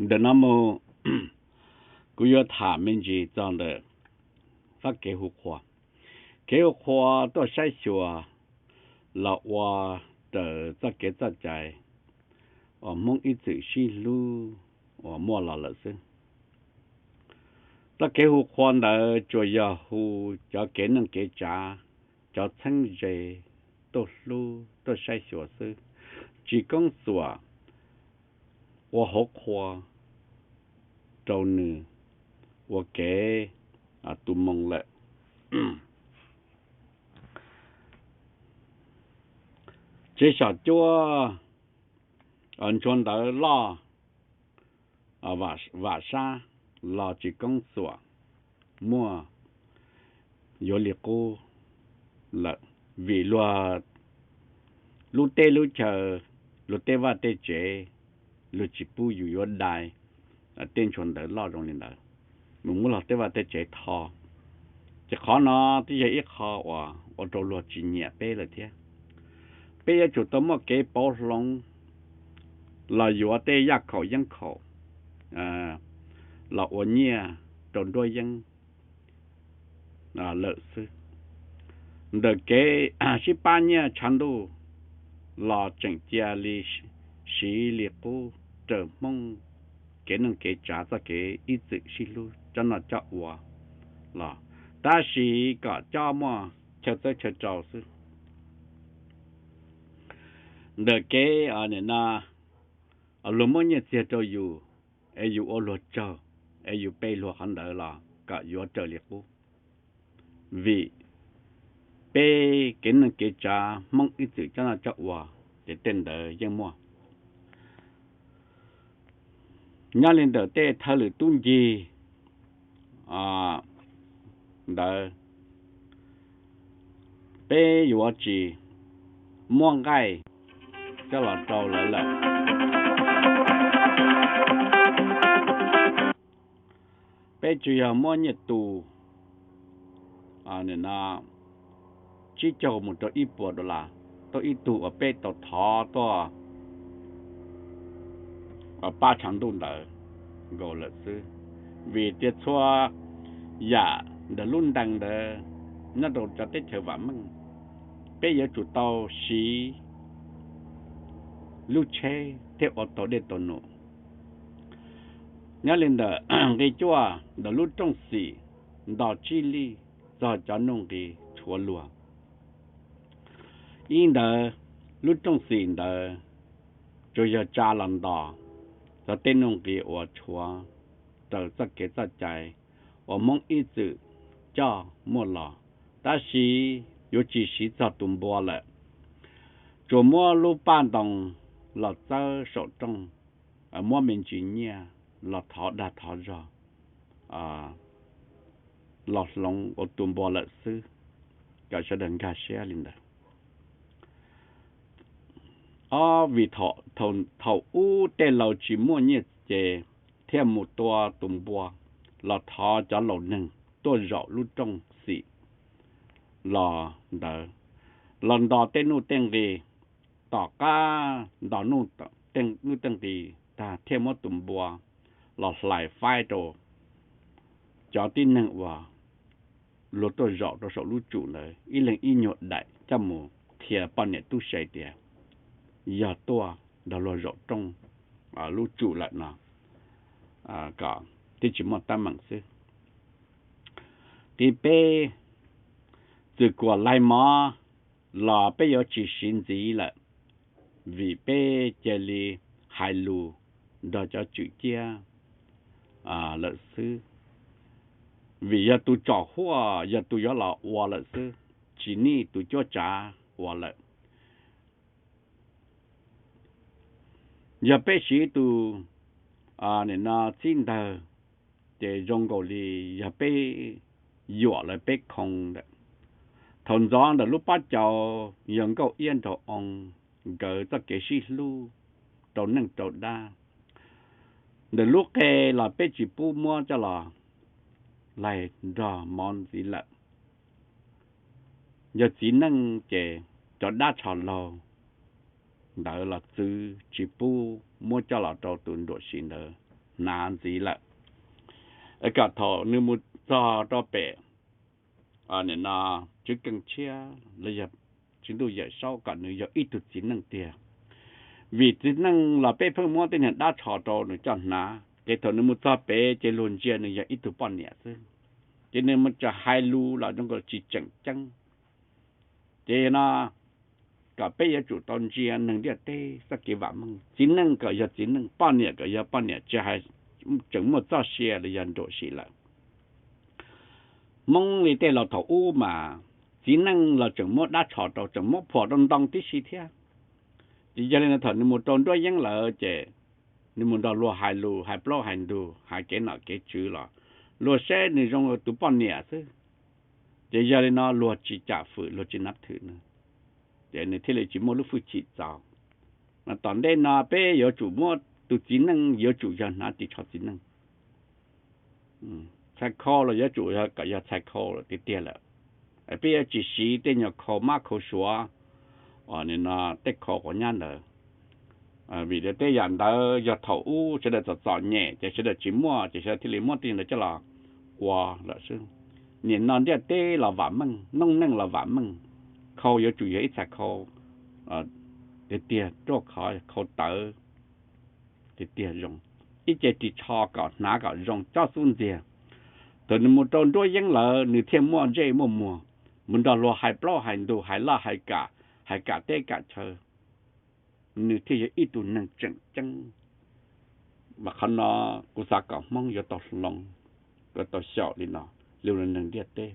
Ntawm no mus kuv yuav tham me ntsis txog ntawm txoj kev hu qhua. Kev hu qhua tuaj saib xyuas los ua raws txoj kev txoj cai uas Hmoob ib txwm sib hlub uas muaj los lawm xwb. Txoj kev hu qhua ntawd tsuas yog hu cov kev neej kev tsav, cov txheeb ze tuaj hlub tuaj saib xyuas xwb, tsis koob xuam ua hauv qhua rau nws ua kev tu moo lawm. Tsev saum cuab, ntshua ntawv loj, vam sab los tsis koob xuam muaj yuav li qub lawm, vim luag lub teb lub chaw, luag tej vaj tej tsev, luag tsis pub yus yuav dai tej ntshua ntawv loj zoo li ntawd mus muab luag tej vaj tej tsev tho. Ces qhov no twb yog ib qho uas ua rau luag tsis nyiam peb lawm thiab. Peb yuav tsum tau muaj kev pauv hloov los yuav tej yaj khaum yeeb khaum los ua nyiaj rau nruab yeeb lawm xwb. Ntawm kev sib pab nyiaj tshav ntuj los tseem cia li siv li qub raws Hmoob kev neej kev tsav txoj kev ib txwm sib hlub coj noj coj ua los, tab sis kom coj muaj chaw txawb chaw rau xwb. Ntawm kev nim no luag muab nyiaj txiag rau yus, es yus ua luag tsaug, es yus pe luag qhov ntawd los kom yuav raws li qub. Vim peb kev neej kev tsav Hmoob ib txwm coj noj coj ua, ces tej ntawd yeej muaj. Nyob li ntawm tej thawj lwm tub ncig ntawd, peb yuav tsis muab nqaij coj los rau lawv lawm. Peb tsuas yog muab nyiaj tus tsib caug mus rau ib puas dollar tuaj ib tug uas peb tau thov tuaj pab tshav ntuj ntawd nkaus lawm xwb. Vim tias txhua yam ntawm lub ntees ntawd nyob rau cov teb chaws vam meej, peb yuav tsum tau siv lub tsheb thiaj ua tau dej tau num. Nyob li ntawm nqi cuaj ntawm lub rooj xim nto tsib lij txog cov nuj nqis tshuav luag. Ib ntawd, lub rooj xim ntawd tsuas yog tsa los ntos txog tej nuj nqis uas tshuav raws txoj kev txoj cai uas Hmoob ib txwm coj muaj los, tab sis yuav tsis siv txog tus npua lawm. Tsuas muab lub paj ntoo los txawb saum rooj, muab me ntsis nyiaj los thov dag thov zog los hloov ua tus npua lawm xwb, kom sawv daws nkag siab li ntawd. Ob, vim thaum ub tej laus tsis muaj nyiaj ces thiaj mus tua tus npua los thov cov laus neeg tuaj zaum lub rooj xim los ntawd, los ntos tej nuj tej nqis. Tom qab ntos nuj tej nqis tag thiaj muab tus npua los hlais faib rau cov tib neeg uas luag tuaj zaum rau saum lub tsum ntawd ib leeg ib nyuag daim coj mus qhia poj niam tub se tias yog tuaj nrog luag zaum rooj lub tsum lawm no, kom twb tsis muaj teeb meem xwb. Qib peb, txwm kuam laig mov los peb yuav tsis siv ntxiv lawm, vim peb cia li hais lus nrog cov tswm ciab lawm xwb. Vim yog tus tsom huaj yog tus yuav los ua lawm xwb, tsis nij tus cuab tsav ua lawm. Yog peb siv tus nim no txib ntawg, ces zoo nkaus li yog peb yuam lawv peb khoo ntawm. Thaum ntxov ntawm lub pob caus yog Nkauj Iab nraug oo nkawd txoj kev sib hlub rau neej rau dab. Ntawm lub qe los peb tsis pub muab coj los laig nrog mov ntxiv lawm. Yog txiv neej ces cov dab tsho laug ntawd los txwv tsis pub muab coj los rau tus nruam sim ntawd hnav ntxiv lawm, kom thaum nws mus txog rau pem, nim no, Tswv Keej Tshiab los yog Tswv Ntuj Yawm Saub kom nws yog ib tug txiv neej tiag. Vim txiv neej los peb pheej muab tej niag dab tsho rau nws coj hnav, ces thaum nws mus txog pem ces luag ntsia nws yog ib tug poj niam xwb. Ces nws mus txawm hais lus los zoo nkaus tsis tseem ceeb. Ces no kom peb yuav tsum tau ntsia neeg ntiaj teb txoj kev vam meej, txiv neej kom yog txiv neej, poj niam kom yog poj niam, tsis hais tseem muaj txoj sia los yog nruam sim lawm. Hmoob li tej laus thaum ub mas txiv neej los tseem muab dab tsho rau, tseem muab phuam rau ntoo tib si thiab. Ces yog li no thaum nws mus rau nruab yeeb lawm ces nws mus nrog luag hais lus, hais plaub hais ntug, hais kev nom kev tswv los luag saib nws zoo tus poj niam xwb. Ces yog li no luag tsis cam fwm, luag tsis nab thwm nws, ces nws thiaj li tsis muaj lub hwj chim txaus. Mas tom ntej no peb yuav tsum muab tus txiv neej yuav tsum yog hnav ris tsho txiv neej. Txhais khau los yuav tsum kom yog txhais khau tiag tiag lawm. Peb yuav tsis siv tej nyuag khau mab khau suav, nim no tej khau quav nyab ntawd. Vim tej yam ntawd yog thaum ub sawv daws txom txom nyem ces sawv daws tsis muaj ces sawv daws thiaj li muab tej ntawd coj los ua lawm xwb. Nim no ntiaj teb los vam meej, noob neej los vam meej, khau yuav tsum yog ib txhais khau tiag tiag, ruaj khov, khau tawv tiag tiag zoo, ib ce ris tsho kom hnav kom zoo cob xub ntxiag. Thaum nws mus rau nruab yeeb lawm nws thiaj muaj ntsej muaj muag, mus nrog luag hais plaub hais ntug, hais laj hais kam, hais kam teb kam chaw, nws thiaj yog ib tug neeg tseem ceeb. Mas qhov no kuv xav kom Hmoob yuav tau hloov, yuav tau xyaum li no, li luag neeg ntiaj teb.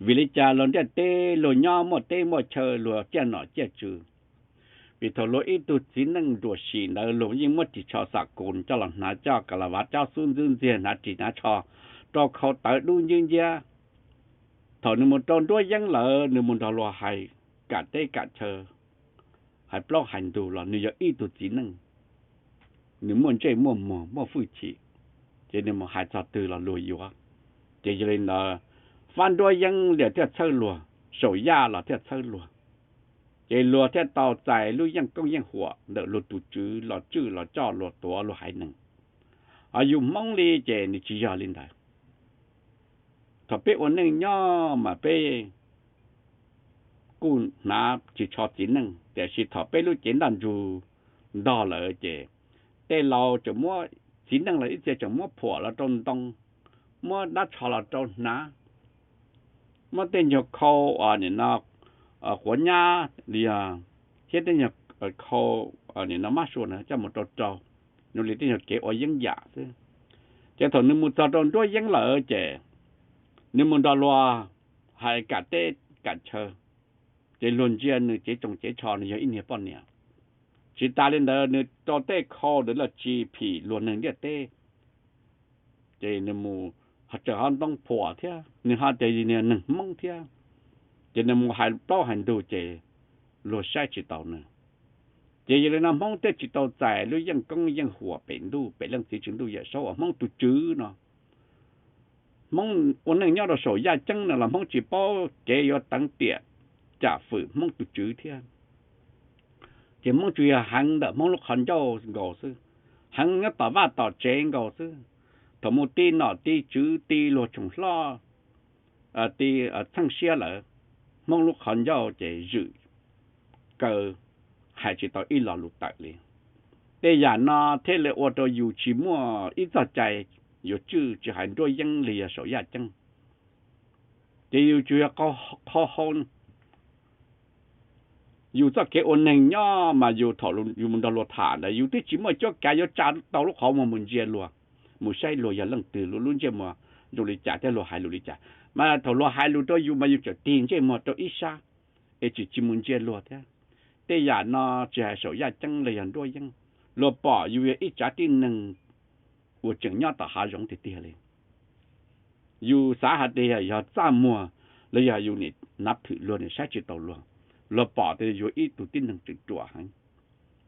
Vim li cas luag ntiaj teb luag nyob muaj teb muaj chaw luag ciaj nom ciaj tswv? Vim thaum luag ib tug txiv neej nruam sim ntawd luag yeej muab ris tsho xam kus coj los hnav, coj kas las vav cob xub ntxwb ntxiag, hnav ris hnav tsho rau khau tawv dub ncwb nciab. Thaum nws mus rau nruab yeeb lawm nws mus nrog luag hais kam teb kam chaw, hais plaub hais ntug los nws yog ib tug txiv neej, nws muaj ntsej muaj muag muaj hwj chim, ces nws mus hais txog twg los luag yuav. Ces yog li ntawd, fab nruab yeeb li thiaj txhawb luag, saum yaj los thiaj txhawb luag. Ces luag thiaj tau txais lub yeej koob yeej huam ntawm luag tus tswv los tswj los coj luag tuav luag haiv neeg. Ho yus Hmoob li ces nws tsis yog li ntawd. Thaum peb ua neej nyob mas peb kuj hnav ris tsho txiv neej, tiam sis thaum peb lub cev ntaj ntsug ntog lawm ces tej laus tseem muab, txiv neej los ib txhia tseem muab phuam los rau ntoo, muab dab tsho los rau hnav, muab tej nyuag khau, nim no, quav nyab li yog, thiab tej nyuag khau, nim no mab sua na coj mus rau rau, zoo li tej nyuag kev ua yeeb yam xwb. Ces thaum nws mus txog rau nruab yeeb lawm ces nws mus nrog luag hais kam teb kam chaw, ces luag ntsia nws cev tsoos cev tsho nws yog ib niag poj niam. Tsis tas li ntawd nws rau tej khau ntawd los tsis phim luag neeg ntiaj teb, ces nws mus tseem ho ntoo phuam thiab, nws ho tias yog niag neeg Hmoob thiab, ces nws mus hais plaub hais ntug ces luag saib tsis taus nws. Ces yog li no Hmoob thiaj tsis tau txais lub yeej koob yeej huam pem ntuj pem Leej Txiv Tswv Ntuj Yawm Saub uas Hmoob tus tswv no. Hmoob ua neej nyob rau saum yaj ceeb no los Hmoob tsis paub kev yuav teev tiam cam fwm Hmoob tus tswv thiab. Ces Hmoob tsuas yog heev ntawm Hmoob lub qhov ncauj nkaus xwb, heev nyob tom vaj tom tsev nkaus xwb. Thaum mus ti nom ti tswv ti luag tshoom hlob, ti txheej siab lawm, Hmoob lub qhov ncauj ces zwm kaw, hais tsis tau ib lo lus tawm li. Tej yam no thiaj li ua rau yus tsis muaj ib txoj cai yuav tswj tsis hais nruab yeeb li yog saum yaj ceeb. Ces yus tsuas yog qhau hau, yus txoj kev ua neeg nyob mas yus thaum yus mus nrog luag tham ntawd yus twb tsis muaj cuab kav yuav tsa tau lub qhov muag mus ntsia luag, mus saib luag yog leej twg, luag lub ntsej muag zoo li cas thiab luag hais lus li cas. Mas thaum luag hais lus rau yus mas yus tseem tig ntsej muag rau ib sab, es tsis tsis mus ntsia luag thiab. Tej yam no tsis hais saum yaj ceeb los yog nruab yeeb, luag pom yus yog ib tsav tib neeg uas tseem nyob tom hav zoov tiag tiag li. Yus xav hais tias yog txaj muag los yog yus nim nab thwm luag nim saib tsis taus luag, luag pom tias yus ib tug tib neeg tseem ruam heev.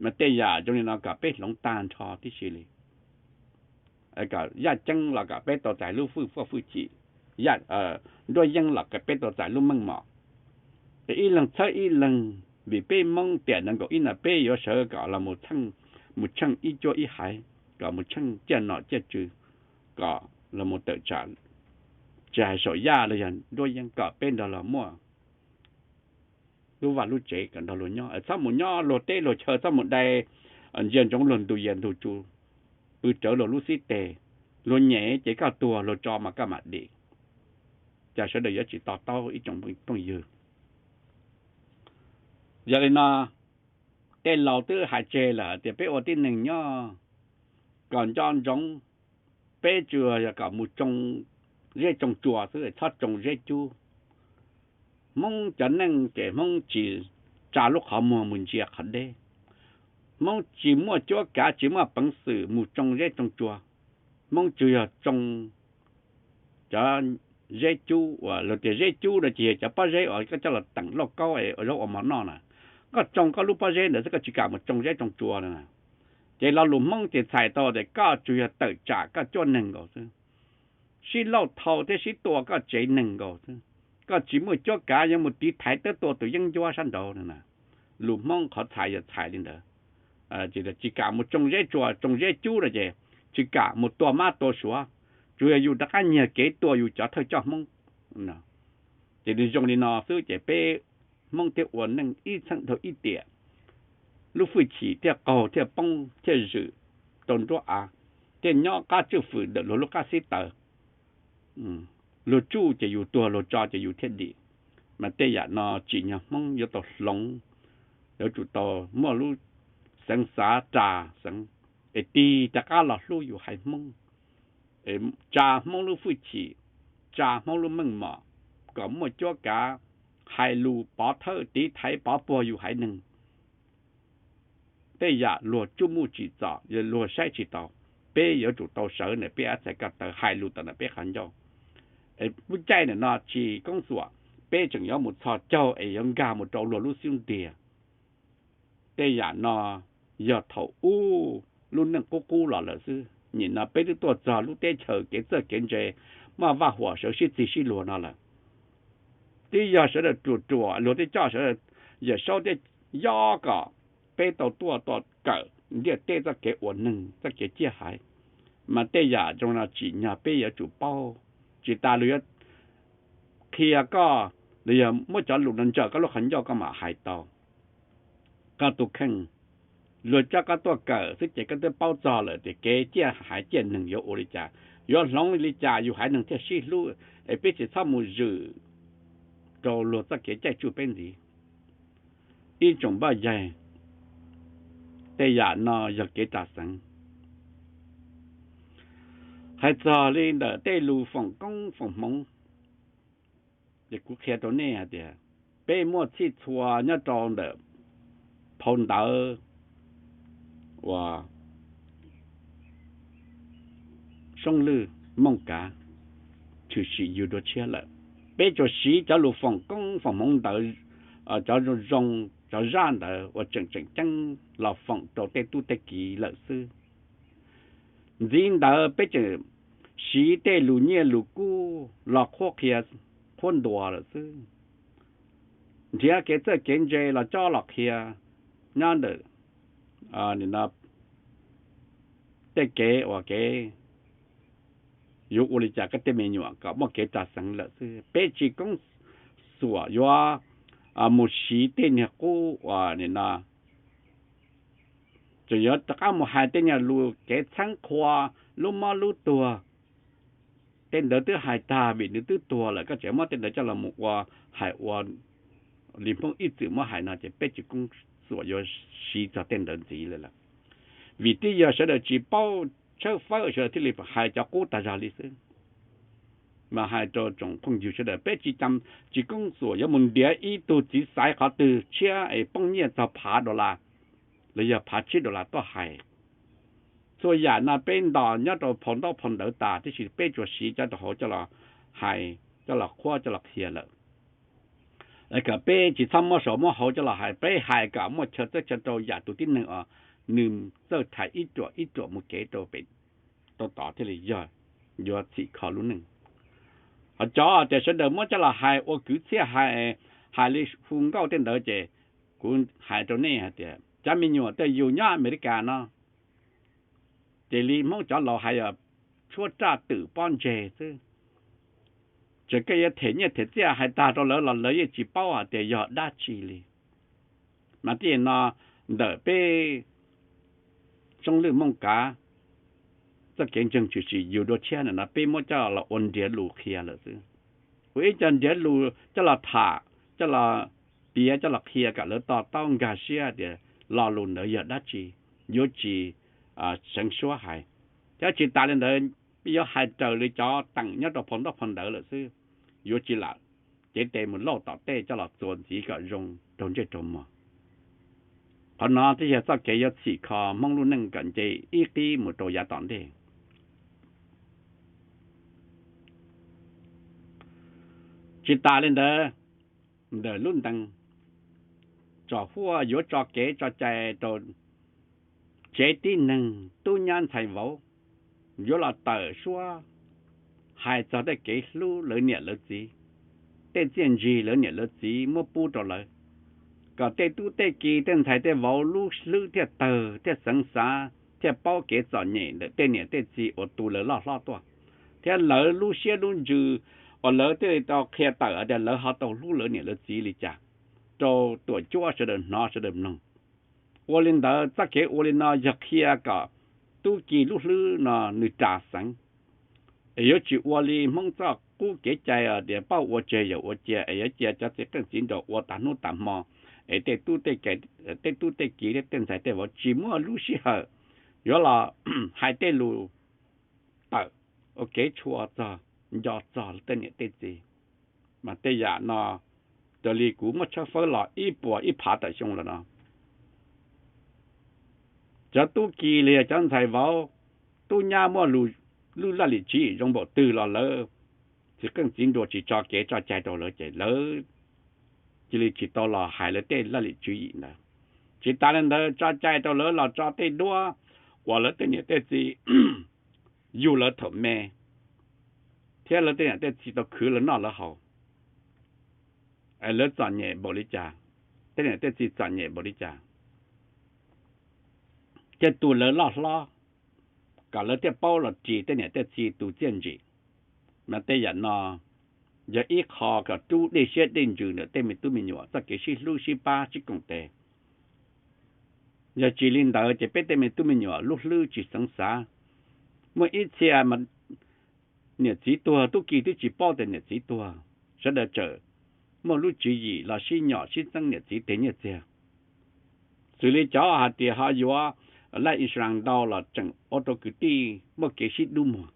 Mas tej yam zoo li no kom peb hloov tag nrho tib si li. Kom yaj ceeb los kom peb tau txais lub hwj fuaj hwj chim, nruab yeeb los kom peb tau txais lub meej mom. Ib leeg txhawb ib leeg, vim peb Hmoob tiam nees nkaum ib no peb yuav sawv kom los mus tsheej ib cuab ib haiv. kom mus tsheej ciaj nom ciaj tswv, kom los mus tawm tsam, tsis hais saum yaj los yog nruab yeeb kom peb nrog los muaj lub vaj lub tsev kom nrog luag nyob, txhob mus nyob luag teb luag chaw, txhob mus dai ntsia ntsoov luag ntug yias ntug tsu, pw rawv luag lub xib teg, luag nyem ces koj tuag, luag tso mas koj mam dim. Cas sawv daws yuav tsis to taub ib tsoom phooj ywg? Yog li no, tej laus twb hais tseg lawm tias peb ua tib neeg nyob kom nco ntsoov, peb tsuas yog kom mus tsoo zeb tsoo tsua xwb, txhob tsoo zeb cub. Hmoob cov neej ces Hmoob tsis tsa lub qhov muag mus ntsia qhov deb. Hmoob tsis muaj cuab kav, tsis muaj peev xwm mus tsoo zeb tsoo tsua. Hmoob tsuas yog tsoo cov zeb cub uas luag tias zeb cub no ces yog cov pob zeb uas koj coj los teem lauj kaub es ua zaub ua mov noj na. Koj tsoo koj lub pob zeb ntawd xwb, koj tsis kam mus tsoo zeb tsoo tsua na. Ces lo lus Hmoob ces txhais tau tias koj tsuas yog tawm tsam koj cuab neeg nkaus xwb, sib lauj thau thiab sib tua koj tsev neeg nkaus xwb. Koj tsis muaj cuab kav yuav mus tiv thaiv tawb tua tus yeeb ncuab sab nraud na. Lus Hmoob qhov txhais yog txhais li ntawd. Tsis kam mus tsoo zeb tsua tsoo zeb cub no ces tsis kam mus tua mab tua suav, tsuas yog yus rov qab nyiag kev tua yus cov thawj coj Hmoob. Ces nws zoo li no xwb ces peb Hmoob thiaj ua neej ib txheej dhau ib tiam, lub hwj chim thiaj qaug thiaj poob thiaj zwm rau nruab av, thiaj nyob qab tswj fwm ntawm luag lub qab xib taws. Luag tsuj ces yus tuag, luag tso ces yus thiaj dim. Mas tej yam no tsim nyog Hmoob yuav tau hloov, yuav tsum tau muaj lub xeev xav ras xeev es tig rov qab los hlub yus haiv Hmoob, tsa Hmoob lub hwj chim, tsa Hmoob lub meej mom kom muaj cuab kav hais lus pov thawj tiv thaiv pov puag yus haiv neeg. Tej yam luag tsuj muj tsim txom, luag saib tsis taus, peb yuav tsum tau sawv ntawm peb ab txhais ko taw hais lus tom ntawm peb qhov ncauj. Lub caij ntawm no tsis koob xuam, peb tseem yuav mus txhos caug es yuav nkag mus rau luag lub xub ntiag. Tej yam no yog thaum ub lub neej qub qub los lawm xwb, nim no peb twb tuaj txog lub teb chaws kev txawj kev ntse, muaj vaj huam sawv sib txig sib luag no lawm. Twb yog sawv daws ruam ruam, luag thiaj coj sawv daws, Yawm Saub thiaj yob kom peb tau tuaj tau kawm ntiaj teb txoj kev ua neeg, txoj kev ciaj haiv. Mas tej yam zoo no tsim nyog peb yuav tsum paub, tsis tas luag yuav qhia koj los yog muab cov lus no ntsaws koj lub qhov ncauj koj mam hais tau. Koj tus kheej, luag coj koj tuaj kawm xwb ces koj twb paub txog lawm tias kev ciaj haiv ciaj neeg yuav ua li cas, yuav hloov li cas yus haiv neeg thiaj sib hlub, es peb tsis txhob mus zwm rau luag txoj kev caij tsuj peb ntxiv. Ib tsoom npaj yaig, tej yam no yog kev ras xeev. Hais txog li ntawm tej lus foom koob foom hmoov, ces kuv qhia rau nej hais tias peb muaj txhij txhua nyob rau ntawm phau ntawv uas Soob Lwj Mooj Kav tshwm sim yug dua tshiab lawm. Peb tsuas siv cov lus foom koob foom hmoov ntawd, cov zoo zoo, cov zaj ntawd uas tseem tseem ceeb los foom rau tej tub tej kiv lawm xwb. Ntxiv ntawd peb tseem siv tej lus nyiaj lus kub los qhuab qhia qhuab ntuas lawm xwb. Nrhiav kev txawj kev ntse los cob los qhia nyob ntawm tej kev uas kev yuav ua li cas koj tej me nyuam kom muaj kev ras xeev lawm xwb. Peb tsis koob xuam yuav mus siv tej niag qub uas nim no tseem yuav rov qab mus hais tej niag lus kev txheeb qhua, lub mob lub tuag. Tej ntawd twb hais tag vim nws twb tuag lawm, koj tseem muab tej ntawd coj los mus ua, hais ua li Hmoob ib txwm muab hais no ces peb tsis koob xuam yuav siv txog tej ntawd ntxiv li lawm. Vim twb yog sawv daws tsis paub tshawb fawb sawv daws thiaj li hais cov qub tag zog li xwb. Mas hais rau tsoom phooj ywg sawv daws, peb tsis, tsis koob xuam yuav mus ntiav ib tug txiv xaiv qhov twg tshiab es poob nyiaj txog phav dollar los yog phav tsib dollar tuaj hais. Txhua yam no peb ntos nyob rau phau ntaub phau ntawv tas, tiam sis peb tsuas siv cov rau hauv coj los hais, coj los qhuab, coj los qhia lawm. Kom peb tsis txhob muab saum muab hauv coj los hais, peb hais kom muaj chaw txawb chaw rau yam tus tib neeg os, nws txawj thaiv ib ruam ib ruam mus kev rau pem rau tod thiaj li yog yuav txhim kho lub neej. Ho cov tias sawv daws muab coj los hais ua kwv txhiaj, hais li hu nkauj tej ntawd ces kuv hais rau nej hais tias cov me nyuam tej yug nyob Amelikas no, Ces li Hmoob cov laus hais yog tshuab raj twm pob ntseg xwb. Txawm koj yuav them nyiaj them txiaj hais tag rau lawv los lawv yeej tsis paub hais tias yog dab tsi li. Mas tib yam no ntawm peb Tsooj Lwj Mooj Kav txoj kev ntseeg tshwm sim yug dua tshiab no peb muab coj los ua nriav lus qhia lawm xwb. Ua ib co nriav lus coj los tham, coj los piav, coj los qhia kom lawv to taub nkag siab tias lo lus ntawd yog dab tsi, yuav tsis seev suab hais. Thiab tsis tas li ntawd, yuav hais raws li cov teem nyob rau phau ntawv lawm xwb, yuav tsis lam cev tes mus lauj tom tej coj los txuas ntxiv kom zoo raug ntsej raug muag. Qhov no twb yog txoj kev yuav txhim kho Hmoob lub neej kom nce ib qib mus rau yav tom ntej. Tsis tas li ntawd, ntawm lub ntees tsom huaj yuav tso kev tso cai rau tsev tib neeg tub nyab ntxhais vauv, yuav los tawm suab hais txog tej kev hlub lawv niam lawv txiv, tej txiaj ntsig lawv niam lawv txiv muab pub rau lawv, kom tej tub tej ki tej ntxhais tej vauv lub hlwb thiaj tawg thiaj xeev xav thiaj paub kev txom nyem ntawm tej niam tej txiv uas tu lawv loj hlob tuaj, thiab lawv lub siab lub ntsws uas lawv thiaj li tau qhia tawm tias lawv ho tau hlub lawv niam lawv txiv li cas rau tuam cuab sawv daws hnov sawv daws mloog. Ua li ntawd txoj kev ua li no yog qhia kom tub ki lub hlwb no nws ras xeev. Es yuav tsis ua li Hmoob txoj qub kev cai tias pauj ua tseg yawm ua cia es yuav cia cov txiv qeej txiv nraug ua tas hnub tas hmo, es tej tub tej ki thiab tej ntxhais tej vauv tsis muaj lub sij hawm yuav los hais tej lus tawm ua kev tshua txog nco txog tej niam tej txiv. Mas tej yam no raws li kuv muab tshawb fawb los ib puas ib phav tawm xyoo los no, cov tub ki los yog cov ntxhais vauv, tub nyab muaj lub laj lim tswv yim zoo npaum twg los lawv txiv qeej txiv nraug tsis tso kev tso cai rau lawv ces lawv cia li tsis tau los hais lawv tej laj lim tswv yim ntawd. Tsis tas li ntawd tso cai rau lawv los tso tej duab uas lawv tej niam tej txiv yug lawv thaum me, thiab lawv tej niam tej txiv tau khwv lawv noj lawv haus, lawv txom nyem npaum li cas, tej niam tej txiv txom nyem npaum li cas, thiaj tu lawv loj hlob, kom lawv thiaj paub los ris tej niam tej txiv tus txiaj ntsim. Mas tej yam no yog ib qho kom rub dej siab dej ntsws ntawm tej me tub me nyuam txoj kev sib hlub sib pab sib koom tes. Yog tsis li ntawd ces peb tej me tub me nyuam lub hlwb tsis xeev xav. Muaj ib txhia niam txiv tuag tub ki twb tsis paub tias niam txiv tuag, sawv daws tseem muaj lub tswv yim los sib nyom sib txeeb niam txiv tej nyiaj txiag. Xws li cov hais tias ho yuav life insurance ntau los tseem ua rau kwv tij muaj kev sib dub muag.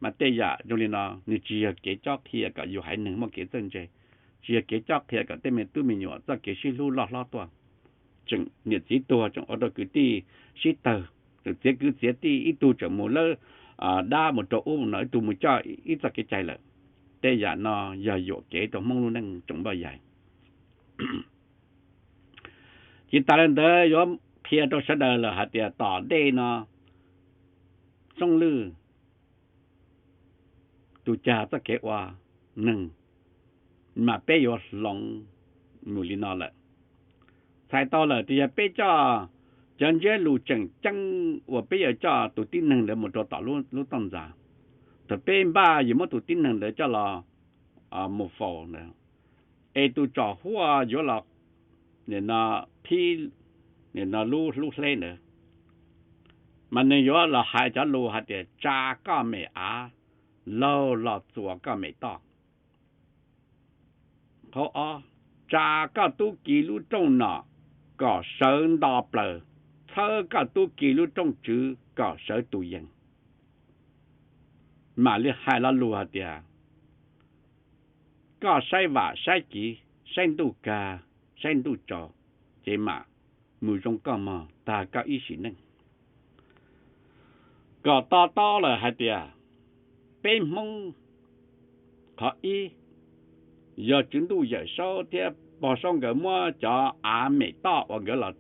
Mas tej yam zoo li no nws tsis yog kev cob qhia kom yus haiv neeg muaj kev txawj ntse, tsis yog kev cob qhia kom tej me tub me nyuam txoj kev sib hlub loj hlob tuaj. Tseem niam txiv tuag tseem ua rau kwv tij sib tawg, tseem txiav kwv txiav tij, ib tug tseem mus lawb dab mus rau ub no, ib tug mus coj ib txoj kev cai lawm. Tej yam no yog yuam kev rau Hmoob lub neej tsoom npoj yaig. Tsis tas li ntawd yuav qhia rau sawv daws lawm hais tias tom ntej no Tsooj Lwj tus cag txoj kev ua neeg, mas peb yuav hloov mus li no lawm. Txhais tau lawm tias yog peb coj cov ntsiab lus tseem ceeb uas peb yuav coj tus tib neeg ntawd mus rau tom lub tooj ntxas, thaum peb npaj yus muab tus tib neeg ntawd coj los mus faus ntawd, es tus tsom huaj yuav los phib lub hlwb hleb ntawd, mas nws yuav los hais cov lus hais tias tsa koj me me av, laug los txuas koj me me toj. Qhov ob, tsa koj tub ki lub rooj nom kom sawv nto plaws, txhawb koj tub ki lub rooj tswv kom sawv tus yees. Mam li hais lo lus hais tias koj saib vam saib kiv, saib ntuj kag, saib ntuj tsaus, ces mam mus zoo koj mog tag koj ib sim neej. Kom to taub lawm hais tias peb Hmoob, qhov ib, yog Tswv Ntuj Yawm Saub thiab Pog Saub nkawd muab cov av me me toj uas nkawd los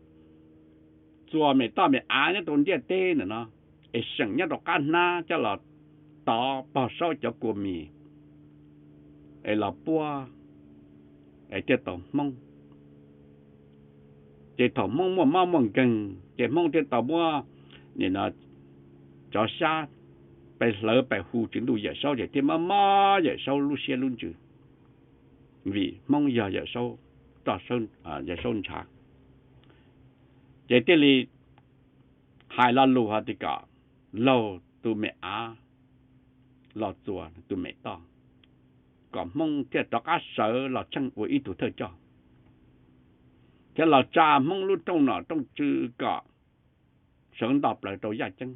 txuas me me toj me me av nyob rau ntiaj teb ntawm no, es seem nyob rau qab hnab coj los tov Pog Saub cov kua mis, es los puab, es thiaj tau Hmoob. Ces thaum Hmoob muaj mob muaj nkeeg ces Hmoob thiaj tau muab nim no cov xyab, pes hlawv pes hu Tswv Ntuj Yawm Saub ces thiaj mob mob Yawm Saub lub siab lub ntsws, vim Hmoob yog Yawm Saub ntshav. Ces thiaj li hais lo lus hais tias kom laug tus me av los txuas tus me toj, kom Hmoob thiaj rov qab sawv los tsheej ua ib tug thawj coj, thiab los tsa Hmoob lub rooj nom rooj tswv kom sawv nto plaws rau yaj ceeb,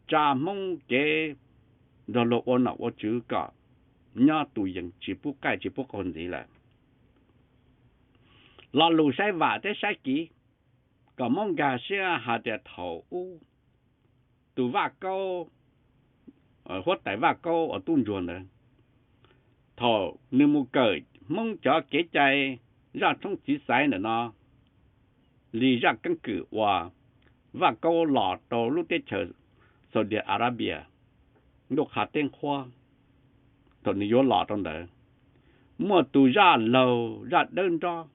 tsa Hmoob kev nrog luag ua nom ua tswv kom nyob tus yees tsis pub qaij tsis pub qaug ntxiv lawm. Lo lus saib vam thiab saib kiv, kom Hmoob nkag siab hais tias thaum ub tus Vaj Kaub, huab tais Vaj Kaub uas tub ntsuag ntawd, thaum nws mus kawm Hmoob cov kev cai zaj tshoob txiv xaiv ntawm no li zaj keeb kwm uas Vaj Kaub los rau lub teb chaws Saudi Arabia, ntuj qha teb nqhuab, thaum nws yuav los rau ntawd, muaj tus zaj laug zaj dawb nrob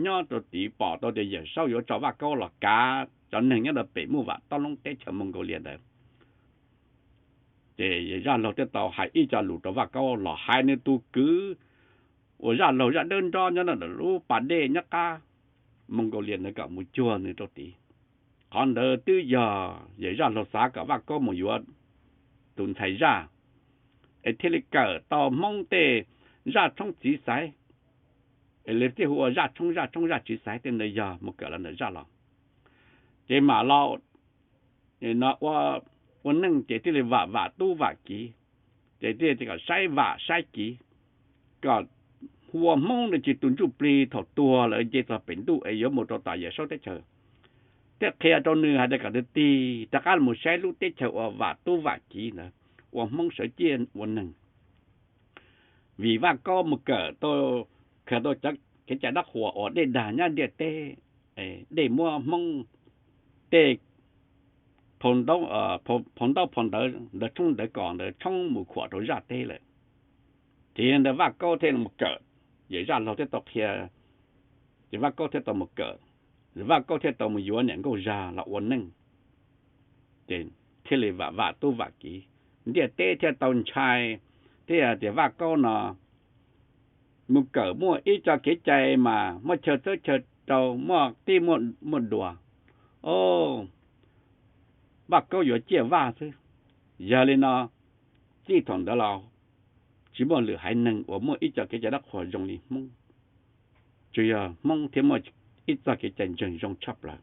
nyob rau tid pom tau tias Yawm Saub yuav tso Vaj Kaub los kav cov neeg nyob rau pem Muj Vam Tob Loob teb chaws Mongolia ntawd. Ces zaj laug thiaj tau hais ib co lus rau Vaj Kaub los hais nws tus kwv uas zaj laug zaj dawb nrob nyob ntawm lub pas dej nyob qab Mongolia ntawd kom mus cuag nws rau tid. Qhov ntawd twb yog yawm zaj laug xav kom Vaj Kaub mus yuav tus ntxhais zaj, es thiaj li kawm tau Hmoob tej zaj tshoob txiv xaiv, es lawv thiaj hu ua zaj tshoob zaj tshoob zaj txiv xaiv tej ntawd yog mus kawm los ntawm zaj los. Ces mam los ua neej ces thiaj li vam vam tub vam kiv, ces thiaj kom saib vam saib kiv, kom hu ua Hmoob ntawd tsis tus ntsuj plig thaum tuag lawm nce txog pem ntuj es yuav mus rau tom Yawm Saub teb chaws, thiaj qhia rau nws hais tias kom nws tig rov qab mus saib lub teb chaws uas vam tub vam kiv ntawd, ua Hmoob sawv ciaj ua neeg. Vim Vaj Kaub mus kawm tau, khaws tau cov kev cai dab qhuas uas dej dag nyob ntiaj teb, dej muab Hmoob tej phau ntaub phau ntawv ntawv tshoob ntawv kos ntawd tshoob mus khuam rau zaj teb lawm. Ces ntawd Vaj Kaub thiaj mus kawm, ces zaj laug thiaj tau qhia, ces Vaj Kaub thiaj tau mus kawm, Vaj Kaub thiaj tau mus yuav niam nkauj zag los ua neej, ces thiaj li vam vam tub vam kiv, ntiaj teb thiaj tau ntshai, thiaj tias Vaj Kaub no mus kawm muaj ib co kev cai mas muaj chaw txawb chaw rau, muaj tib muaj dua. O, Vaj Kaub yuav ciaj Vaj xwb. Yog li no, txij thaum ntawd los tsis muaj lwm haiv neeg uas muaj ib co kev cai dab qhuas zoo li Hmoob. Tsuas yog Hmoob thiaj muaj ib txoj kev cai ntseeg zoo tshaj plaws.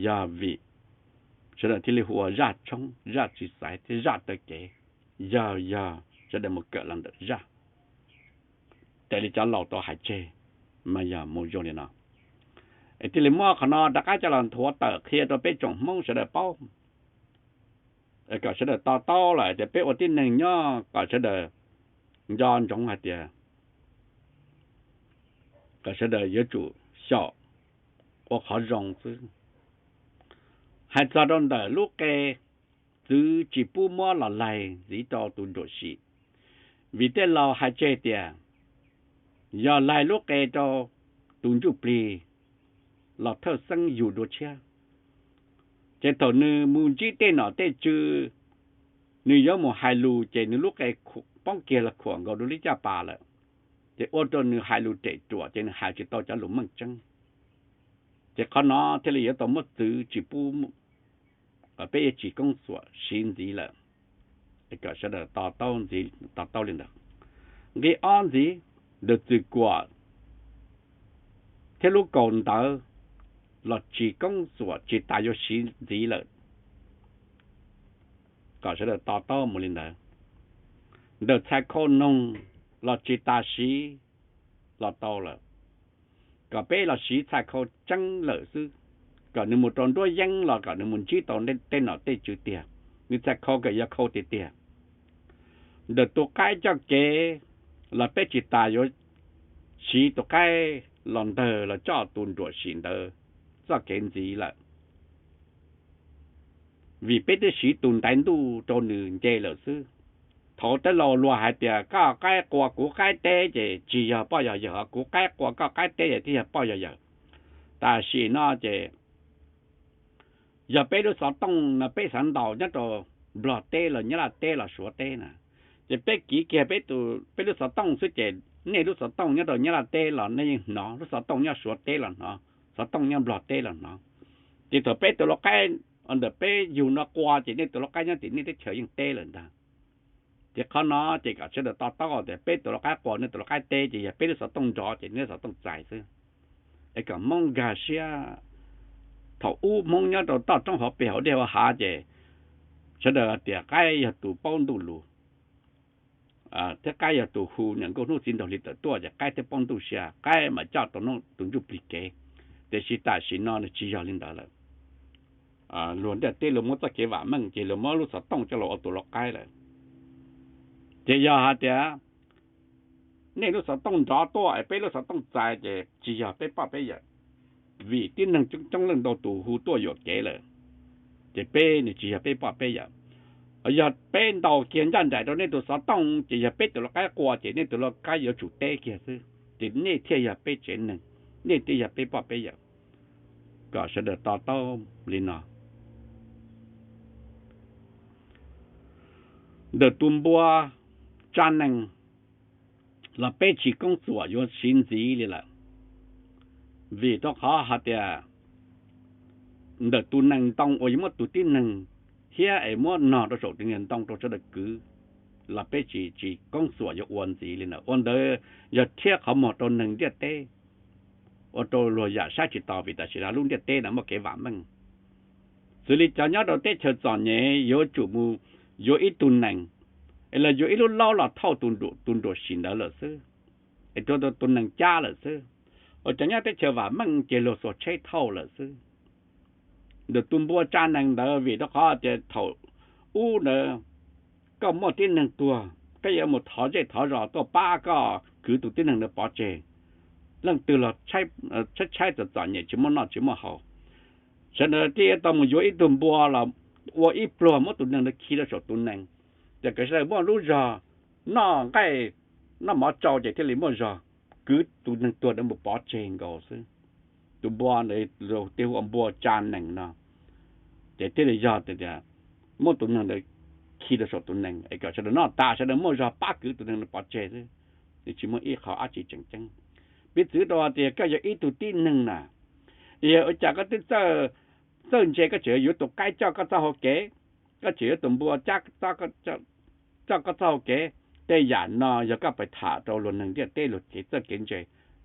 Yog vim sawv daws thiaj li hu ua zaj tshoob, zaj txiv xaiv thiab zaj taw kev. Yog, yog sawv daws mus kawm los ntawm zaj, raws li cov laus tau hais tseg, mas yog mus zoo li no. Es thiaj li muab qhov no rov qab coj los nthuav tawm qhia rau peb tsoom Hmoob sawv daws paub, kom sawv daws to taub lawm tias peb ua tib neeg nyob kom sawv daws nco ntsoov hais tias kom sawv daws yuav tsum xyaum ua qhov zoo xwb. Hais txog rau ntawm lub qe txwv tsis pub muab los laig ntxiv rau tus nruam sim, vim tej laus hais tseg tias yog laig lub qe rau tus ntsuj plig los thawj xeeb yug dua tshiab, ces thaum nws mus ntsib tej nom tej tswv, nws yuav mus hais lus ces nws lub qe poob kiag los khuam nkaus dua lub caj pas lawm, ces ua rau nws hais lus rem ruam ces nws hais tsis tau cov lus meej tseeb. Ces qhov no thiaj li yuav tau muab txwv tsis pub, peb yuav tsis koob xuam siv ntxiv lawm. Kom sawv daws to taub li ntawd. Nqi ob ntxiv, ntawm txwm kuam thiab lub kaus ntawv los tsis koob xuam tsis tas yuav siv ntxiv lawm. Kom sawv daws to taub mus li ntawd. Ntawm txhais khau noog los tsis tas siv los tau lawm, kom peb los siv txhais khau tseeb lawm xwb, kom nws mus rau nruab yeeb los kom nws mus ntsib tau tej nom tej tswv tiag, nws txhais khau kom yog khau tiag tiag. Ntawm tus qaib coj kev los peb tsis tas yuav siv tus qaib los ntawg los coj tus nruam sim ntawd txoj kev ntxiv lawm, vim peb twb siv tus ntaiv ntuj rau nws nce lawm xwb. Thaum tej laus luag hais tias koj qaib qua kuv qaib teb ces tsis yog poj yog yawg, kuv qaib qua koj qaib teb ces thiaj yog poj yog yawg. Tam sim no ces yog peb lub xov tooj no peb xav ntaus nyob rau Nplog teb los Nyab Laj teb los Suav teb na, ces peb kiv kiag peb lub xov tooj xwb ces nej lub xov tooj nyob rau Nyab Laj teb los nej yeej hnov, lub xov tooj nyob Suav teb los hnov, xov tooj nyob Nplog teb los hnov. Ces thaum peb tus lau qaib ntawm peb yug no qua ces nej tus lau qaib nyob tim nej teb chaws yeej teb lawm ntag. Ces qhov no ces kom sawv daws to taub tias peb tus lau qaib qua nej tus lau qaib teb ces yog peb lub xov tooj nrov ces nej lub xov tooj txais xwb. Es kom Hmoob nkag siab, thaum ub Hmoob nyob rau toj roob hauv pes hauv dej hauv hav ces sawv daws tias qaib yog tus paub ntuj lus thiab qaib yog tus hu niam nkauj hnub txiv nraug hli tawm tuaj ces qaib thiaj paub ntuj sia, qaib mam coj tau tus ntsuj plig kev. Tiam sis tam sim no nws tsis yog li ntawd lawm. Luag ntiaj teb luag muab txoj kev vam meej ces luag muab lub xov tooj coj los ua tus lau qaib lawm. Ces yog hais tias nej lub xov tooj nrov tuaj es peb lub xov tooj txais ces tsis yog peb poj peb yawm, vim tib neeg coob coob leej ntau tus hu tuaj yuam kev lawm, ces peb nws tsis yog peb poj peb yawm. Yog peb ntaus kiag ncaj nraim rau nej tus xov tooj ces yog peb tus lau qaib qua ces nej tus lau qaib yuav tsum teb kiag xwb ces nej thiaj yog peb tsev neeg, nej thiaj yog peb poj peb yawm. Kom sawv daws to taub li no. Ntawm tus npua tsa nees los peb tsis koob txuam yuav siv ntxiv li lawm, vim rau qhov hais tias ntawm tus nees ntoo uas yuav muab tus tib neeg hiab es muab nog rau saum tus niag ntoo rau sawv daws kwv los peb tsis tsis koob txuam yuav ua ntxiv li ntawd. Ua ntawd yog thiab qhov muag rau neeg ntiaj teb, ua rau luag yam saib tsis taus vim tam sim no lub ntiaj teb no muaj kev vam meej. Xws li cov nyob rau teb chaws txom nyem yuav tsum mus yuav ib tug nees, es los yuav ib lub laub los thauj tus nruam sim ntawd lawm xwb, es rau tus nees cab lawm xwb. Uas cov nyob teb chaws vam meej ces luag xuas tsheb thauj lawm xwb. Ntawm tus npua tsa nees ntawd vim rau qhov tias thaum ub ntawd koj muaj tib neeg tuag, koj yuav mus thov zej thov zos tuaj pab koj kwv tus tib neeg ntawd pov tseg. Leej twg los tshaib tshaib txom txom nyem tsis muaj noj tsis muaj haus, sawv daws thiaj yuav tau mus yuav ib tug npua los ua ib pluag muab tus neeg ntawd khi rau saum tus nees, ces kom sawv daws muaj lub zog noj nqaij noj mov tsau ces thiaj li muaj zog kwv tus neeg tuag ntawd mus pov tseg nkaus xwb. Tus npua ntawd thiaj hu ua npua tsa nees no, ces thiaj li yog tias muab tus neeg ntawd khi rau saum tus nees es kom sawv daws noj tas sawv daws muaj zog pab kwv tus neeg ntawd pov tseg xwb, nws tsis muaj ib qho dab tsi tseem ceeb. Piv txwv rau tias koj yog ib tug tib neeg na, yog ua cas koj twb txawj ntse koj tseem yuav tus qaib coj koj txoj hau kev, koj tseem yuav tus npua cab coj koj txoj hau kev. Tej yam no yog koj pais tham rau luag neeg ntiaj teb luag kev txawj kev ntse,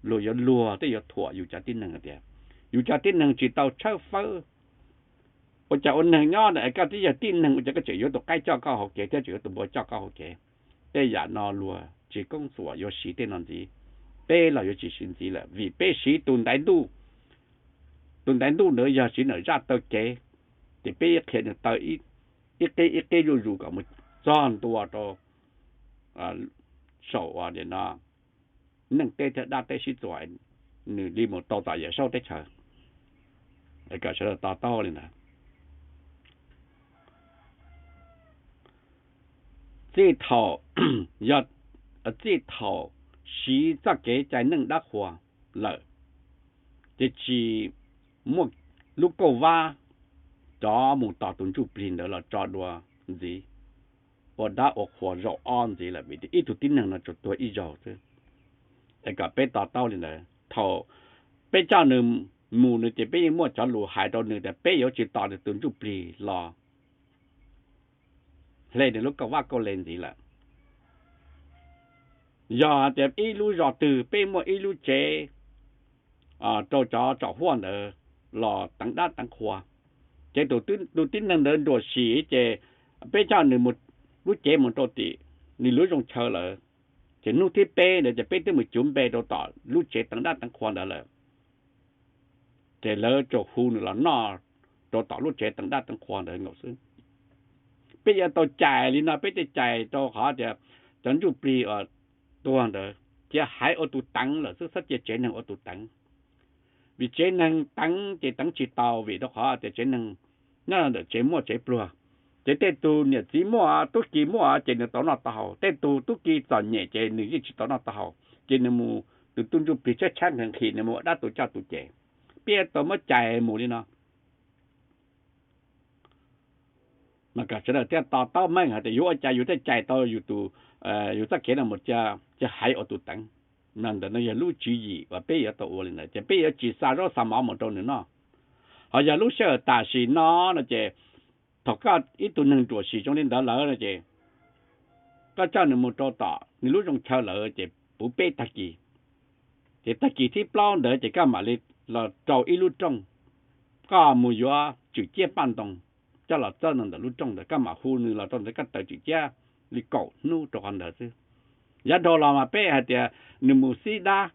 luag yuav luag thiab yuav thuam yus cov tib neeg tias yus cov tib neeg tsis tau tshawb fawb. Ua cas ua neeg nyob na es koj twb yog tib neeg ua cas koj tseem yuav tus qaib coj koj hau kev thiab tseem yuav tus npua coj koj hau kev. Tej yam no luag tsis koob txuam yuav siv tej no ntxiv, peb los yuav tsis siv ntxiv lawm vim peb siv tus ntaiv ntuj. Tus ntaiv ntuj ntawd yog siv ntawm zaj taw kev, ces peb qhia nws taw ib qib ib qib zuj zus kom mus txog ntua rau saum no neej teb thiab dab teb sib txuas, nws li mus tau tom Yawm Saub teb chaws. Kom sawv daws to taub li ntawd. Txij thaum, yog txij thaum siv txoj kev cai neej dab qhuas lawm, ces tsis muaj lub kauj vab rov mus tos tus ntsuj plig ntawd los tso dua ntxiv, ua dab ua qhuas zaum ob ntxiv lawm vim tias ib tug tib neeg no tsuas tuag ib zaug xwb. Es kom peb to taub li ntawd, thaum peb coj nws mus nws ces peb yeej muaj cov lus hais rau nws tias peb yuav tsis tos nws tus ntsuj plig los hle nws lub kauj vab kauj le ntxiv lawm. Yog hais tias ib lub zos twg peb muaj ib lub tsev rau cov tsom huaj ntawd los teev dab teev qhua, ces tus tib neeg ntawd nruam sim ces peb coj nws mus lub cev mus rau tim nws lub zoo chaw lawm, ces hnub thib peb ntawd ces peb twb mus cuv npe rau tom lub tsev teev dab teev qhua ntawd lawm. Ces lawv tsuas hu nws los noj rau tom lub tsev teev dab teev qhua ntawd nkaus xwb. Peb yuav tau cais li no, peb thiaj cais rau qhov tias cov ntsuj plig uas tuag ntawd cia haiv ua tus teev lawm xwb, txhob cia tsev neeg ua tus teev. Vim tsev neeg teev ces teev tsis tau, vim rau qhov tias tsev neeg nyob ntawm tsev muaj tsev pluag, ces tej tug niam txiv muaj tub ki muaj ces nws tau noj tau haus, tej tug tub ki txom nyem ces nws yeej tsis tau noj tau haus, ces nws mus, tus tub ntsuj plig tshaib tshaib nqhis nqhis nws mus ua dab tus coj tus ces. Peb tau muab cais mus li no. Mas kom sawv daws thiaj to taub meej hais tias yuav ua cas yus thiaj cais tau yus tus, yus txoj kev no mus cia haiv ua tus teev. Mas ntawm no yog lub tswv yim uas peb yuav tau ua li ntawd, ces peb yuav tsis xa zaub xa mov mus rau nws noj. Ho yog lub sij hawm tam sim no no ces thaum koj ib tug neeg ruam sim zoo li ntawd lawm no ces koj coj nws mus rau tom nws lub zoo chaw lawm ces puv peb tag kis. Ces tag kis thib plaub ntawd ces koj mam li los rau ib lub rooj, koj mus yuav tswm ciab paj ntoo coj los txawb ntawm lub rooj ntawd, koj mam hu nws los rau ntawd, koj taws tswm ciab li kaum hnub rau qhov ntawd xwb. Yav dhau los mas peb hais tias nws mus xib dab,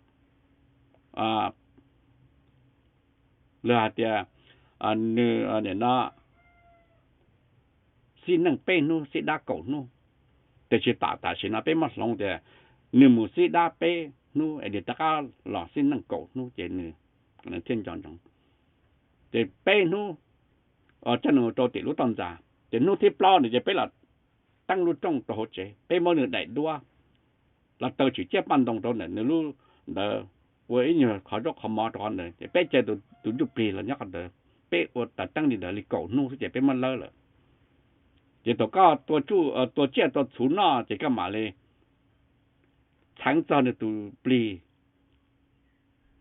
los hais tias nws no xib neej peb hnub xib dab kaum hnub. Tiam sis tam tam sim no peb muab hloov tias nws mus xib dab peb hnub es nws rov qab los xib neej kaum hnub ces nws thiaj nco ntsoov. Ces peb hnub coj nws rau tim lub toj ntxas, ces hnub thib plaub ntawd ces peb los teeb lub rooj rau hauv tsev, peb muab nws daim duab los taws tswm ciab paj ntoo rau ntawm nws lub ntawd, ua ib nyuag qhov zaub qhov mov rau qhov ntawd, ces peb caw tus ntsuj plig los nyob qhov ntawd, peb ua taws teeb li ntawd li kaum hnub xwb ces peb muab lawb lawm. Ces thaum koj tua tsiaj tua txhuv noj ces koj mam li txheev txog nws tus plig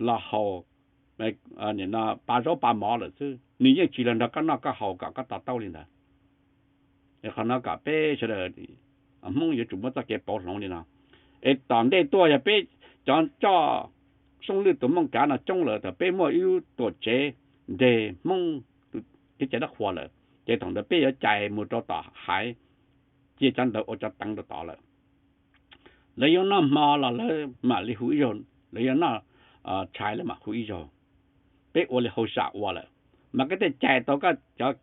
los haus pa zaub pa mov lawm xwb, nws yeej tsis los nrog koj noj koj haus kom koj to taub li ntawd. Qhov no kom peb sawv daws Hmoob yuav tsum muab txoj kev pauv hloov li no. Es tom ntej tuaj yog peb cov coj Soob Lwj tus Mooj Kav no coob lawm, thaum peb muaj ib lub tuam tsev nreg Hmoob teb chaws dab qhuas lawm, ces thaum ntawd peb yuav cais mus rau tom haiv, cia cov ntawd ua cov teev rau tod lawm. Lawv yuav noj hmo los lawv mam li hu ib zaug, lawv yuav noj tshais lawv mam hu ib zaug. Peb ua li hauj sam ua lawm, mas koj thiaj cais tau koj cov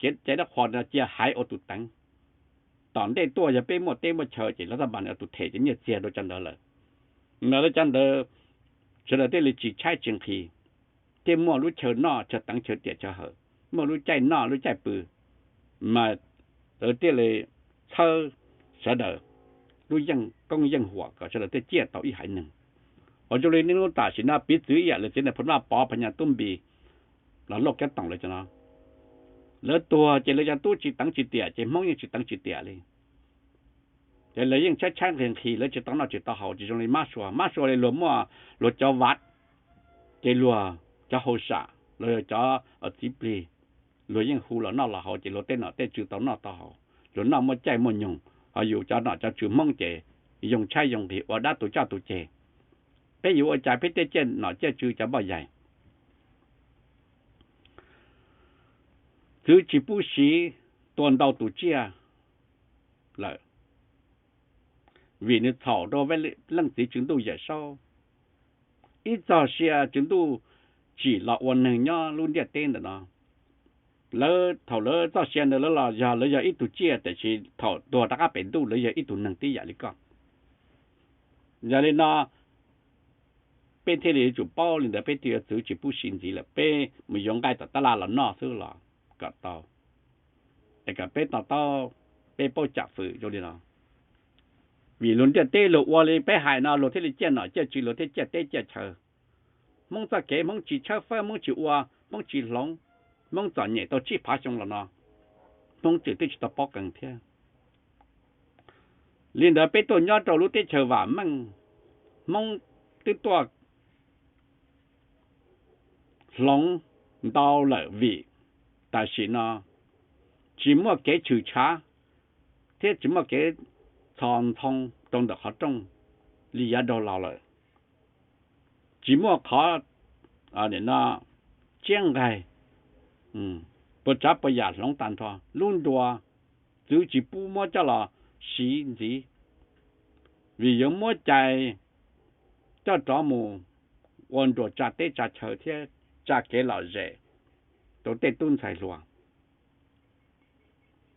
kev cai dab qhuas no cia haiv ua tus teev. Tom ntej tuaj yog peb muaj teb muaj chaw ces lawv tab mas ua tus them cov nyiaj txiag rau cov ntawd lawm. Mas lawv cov ntawd sawv daws thiaj li tsis tshaib tsis nqhis, thiaj muaj lub chaw noj chaw teev chaw tiam chaw hawm, muaj lub caij noj lub caij pw, mas lawv thiaj li txhawb sawv daws lub yeej koob yeej huam kom sawv daws thiaj ciaj tau ib haiv neeg. Ua zoo li niaj hnub tam sim no piv txwv ib yam li txiv Nais Phoo Vaj Pov, Phas Nyas Tub Npis, los Lauj Kev Toom lawv cov no, lawv tuag ces lawv cov tub tsis teev tsis tiam ces Hmoob yeej tsis teev tsis tiam li. Ces lawv yeej tshaib tshaib nqhis nqhis, lawv tsis tau noj tsis tau haus, tsis zoo li mab sua. Mab sua li luag muaj luag cov vav, ces luag cov hauj sam, luag yog cov txiv plig, luag yeej hu los noj los haus ces luag tej nom tej tswv tau noj tau haus, luag noj muaj caij muaj nyoog. Ho yus cov nom cov tswv Hmoob ces yoo tshaib yoo nqhis ua dab tu coj tu ceg. Peb yuav ua cas peb thiaj ciaj nom ciaj tswv cov npoj yaig? Txwv tsis pub siv tua ntau tus tsiaj lawm, vim nws txhaum rau leej txiv Tswv Ntuj Yawm Saub. Ib txog sia Tswv Ntuj tsim los ua neeg nyob lub ntiaj teb ntawm no. Lawv thaum lawv txoj sia ntawd lawv los yog lawv yog ib tug tsiaj, tiam sis thaum tuag rov qab pem ntuj lawv yog ib tug neeg tib yam li koj. Yog li no peb thiaj li yuav tsum paub li ntawd, peb thiaj yuav txwv tsis pub siv ntxiv lawm, peb mus yuav nqaij tom tab laj los noj xwb los kom tau, es kom peb to taub, peb paub cam fwm zoo li no. Vim luag ntiaj teb luag ua li peb hais no luag thiaj li ciaj nom ciaj tswv, luag thiaj ciaj teb ciaj chaw. Hmoob txoj kev Hmoob tsis tshawb fawb, Hmoob tsis ua, Hmoob tsis hloov, Hmoob txom nyem tau tsib phav xyoo los no Hmoob tseem twb tsis tau paub qee thiab. Li ntawd peb tuaj nyob rau lub teb chaws vam meej, Hmoob twb tuaj hloov ntau lawm vim tam sim no tsis muaj kev tshwm tshav thiab tsis muaj kev txhos ntxhoo rau ntawm qhov rooj li yav dhau los lawm. Tsis muaj qhov tsiab nqaig, puas tsav puas yam hloov tag nrho. Lub nruas txwv tsis pub muab coj los siv ntxiv, vim yuav muab cais coj rov mus ua nruas tsa teb tsa chaw thiab tsa kev lom zem rau tej tub ntxhais hluas.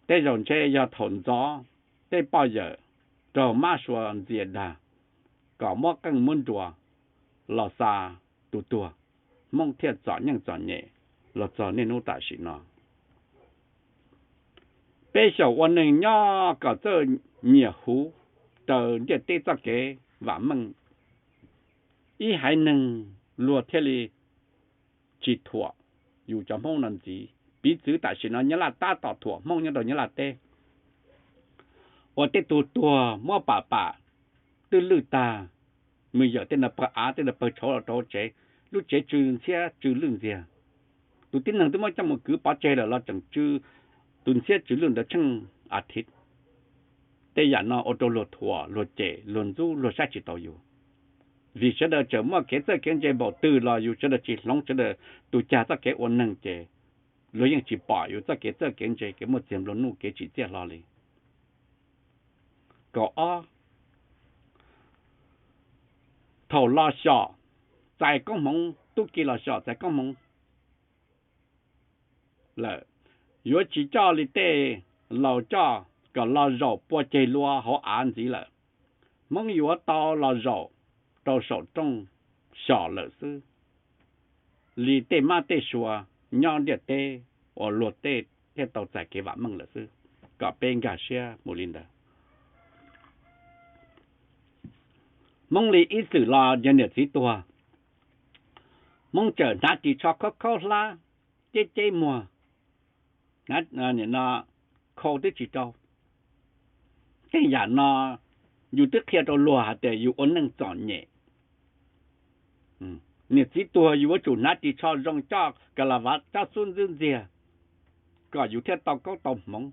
Tej zaum ntshe yog thaum ntxov tej poj yawm raug mab sua ntxias dag kom muab qeej muab nruas los xa tus tuag, Hmoob thiaj txom nyem txom nyem los txog niaj hnub tam sim no. Peb xyaum ua neeg nyob kom txawj nyiam huv raws ntiaj teb txoj kev vam meej, ib haiv neeg luag thiaj li tsis thuam yus cov Hmoob no ntxiv. Piv txwv tam sim no Nyab Laj tab tom thuam Hmoob nyob rau Nyab Laj teb, uas tej tug tuag muab pam pam twb lwj tag, mus yawm tej no pawg av tej no pawg tshauv los rau tsev, lub tsev tsw ntxhiab tsw lwj ntxiag. Tus tib neeg twb muab coj mus kwv pov tseg lawm los tseem tsw, tus ntxhiab tsw lwj ntawd tsheej a thiv. Tej yam no ua rau luag thuam, luag cem, luag ntxub, luag saib tsis taus yus. Vim sawv daws tseem muaj kev txawj kev ntse npaum twg los yus sawv daws tsis hloov sawv daws tus cag txoj kev ua neeg ces luag yeej tsis pom yus txoj kev txawj kev ntse, kev muaj txiag nplua nuj, kev tsim txiaj hlo li. Kaum ob, thaum los xyom txais koob hmoov, tub ki los xyom txais koob hmoov lawm, yuav tsis coj li tej laus coj kom los zaum pua ceg lua hauv av ntxiv lawm. Hmoob yuav tau los zaum rau saum rooj xyom lawm xwb, li tej mab tej sua nyob ntiaj teb uas luag tej thiaj tau txais kev vam meej lawm xwb. Kom peb nkag siab mus li ntawd. Hmoob li ib txwm los yog niam txiv tuag, Hmoob txawm hnav ris tsho khaub khaub hlab, ceb ceb muag, khau twb tsis rau. Tej yam no yus twb qhia rau luag hais tias yus ua neej txom nyem. Niam txiv tuag yus yuav tsum hnav ris tsho zoo, coj kas las vav, coj xub ntxwb ntxiag, kom yus thiaj tau koob tau hmoov.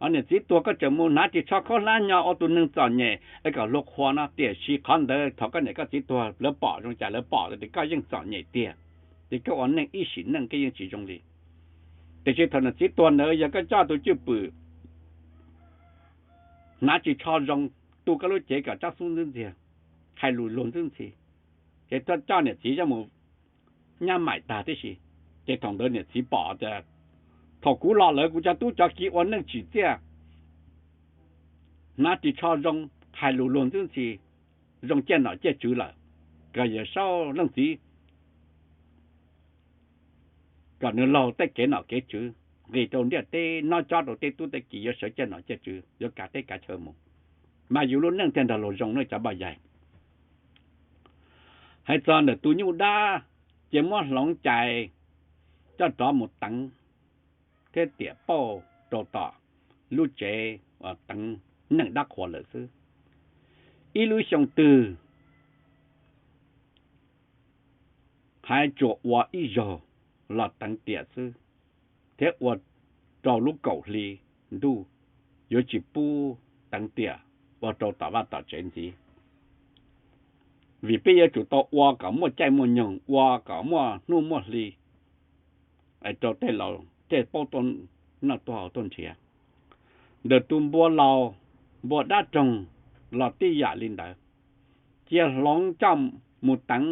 Niam txiv tuag koj tseem mus hnav ris tsho khaub hlab nyo ua tus neeg txom nyem es kom luag qhuas no, tiam sis qhov ntawd thaum koj niam koj txiv tuag lawv pom zoo cas? Lawv pom tias koj yeej txom nyem tiag, ces koj ua neej ib sim neej koj yeej tsis zoo li. Tiam sis thaum niam txiv tuag ntawd yog koj coj tus cwj pwm hnav ris tsho zoo, tu koj lub cev kom tsob xub ntxwb ntxiag, hais lus luag ntxwb ntxhi, ces coj niam txiv coj mus nyab maim tag tib si. Ces thaum ntawd niam txiv pom tias thaum kuv los lawm kuv cov tub cov ki ua neej tsim txiaj, hnav ris tsho zoo, hais lus luag ntxwb ntxhi, zoo ciaj nom ciaj tswv lawm, kom yawm saub leej txiv kom nws laug tej kev nom kev tswv, nqis rau ntiaj teb nyob cob rau tej tub tej ki yuav sawv ciaj nom ciaj tswv, yuav kav teb kav chaw mus, mas yus lub neej thiaj nrog luag zoo ne cov npoj yaig. Hais txog ntawm tus nyuj dab, ces muab hloov cais coj rov mus teev thiab tiam pauj rau tom lub tsev uas teev neeg dab qhuas lawm xwb. Ib lub xyoo twg hais tsuas ua ib zaug los teev tiam xwb, thiab ua rau lub kaum hli ntuj, yuav tsis pub teev tiam ua rau tom vaj tom tsev ntxiv. Vim peb yuav tsum tau ua kom muaj caij muaj nyoog, ua kom muaj hnub muaj hli, rau tej laus thiaj paub tuaj noj tuaj haus tuaj nrhiav. Ntawm tus npua laus, npua dab roog los tib yam li ntawd, cia hloov coj mus teev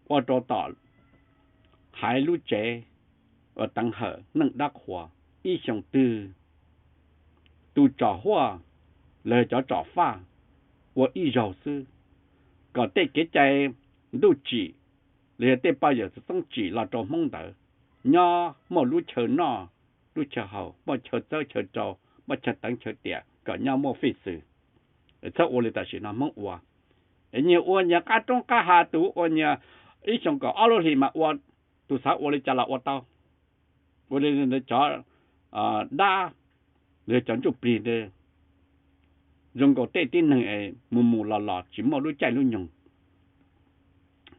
ua rau tom haiv lub tsev uas teev hawm neej dab qhuas ib xyoo twg, tus tsom huaj los yog cov tsom faj ua ib zaug xwb, kom tej kev cai ntuj tsim los yog tej poj yawm txoob tsim los rau Hmoob ntawd nyob muaj lub chaw noj lub chaw haus, muaj chaw txawb chaw rau, muaj chaw teev chaw tiam kom nyob muaj fij xwm. Txhob ua li tam sim no Hmoob ua, nyias ua nyias qab roob qab hav, tus ua nyias ib xyoo kaum ob lub hlis mas ua, tus xav ua li cas los ua tau. Ua li cov dab, cov ntsuj plig zoo nkaus tej tib neeg mus mus los los tsis muaj lub caij lub nyoog.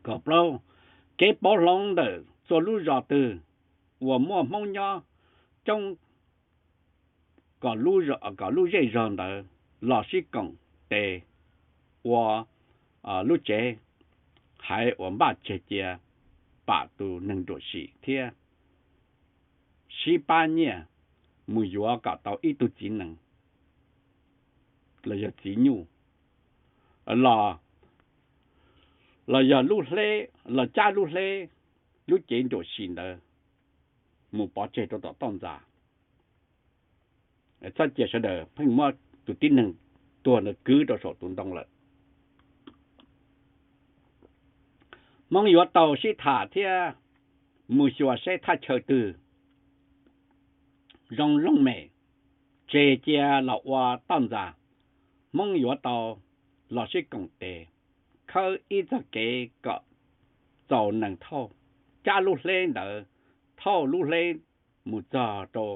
Kaum plaub, kev pauv hloov ntawm txhua lub zos twg uas muaj Hmoob nyob coob, kom lub zej zog ntawd los sib koom tes ua lub tsev haiv uas npaj tseg cia pam tus neeg ruam sim thiab sib pab nyiaj mus yuav kom tau ib tug txiv nees los yog txiv nyuj, los yog lub hleb, los cab lub hleb, lub cev ruam sim ntawd mus pov tseg rau tom toj ntxas. Txhob cia sawv daws pheej muab tus tib neeg tuag ntawd kwv rau saum tus ntoo lawm. Hmoob yuav tau sib tham thiab mus xyuas seb thaj chaw twg zoo looj mem, tseg cia los ua toj ntxas. Hmoob yuav tau los sib koom tes, khawb ib txoj kev kom txaus nees thauj, cab lub hleb ntawd thauj lub hleb mus txog rau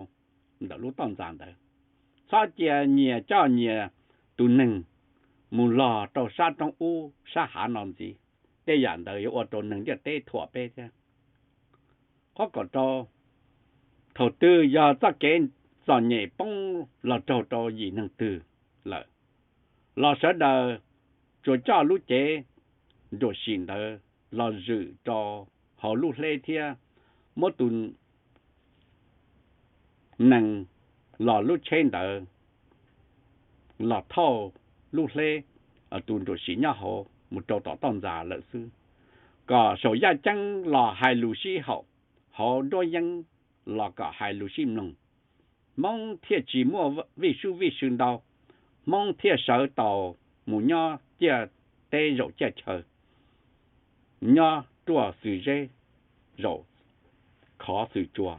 ntawm lub toj ntxas ntawd. Txhob cia nyias coj nyias tus neeg mus los rau sab roob ub sab hav no ntxiv. Tej yam ntawd yuav ua rau neeg ntiaj teb thuam peb thiab. Qhov kaum rau, thaum twg yog txoj kev txom nyem poob los raug rau yim neeg twg lawm, los sawv daws tsuas coj lub cev nruam sim ntawd los zwm rau hauv lub hleb thiab muab tus nees los lub tsheb ntawd los thauj lub hleb, tus nruam sim nyob hauv mus rau tom toj ntxas lawm xwb. Kom saum yaj ceeb los hais lus sib haum, hauv nruab yeeb los kom hais lus sib mloog, Hmoob thiaj tsis muaj vij sub vij sw ntau, Hmoob thiaj sawv tau mus nyob ciaj teb zaum ciaj chaw, nyob ruaj xws zeb zaum khov xws tsua.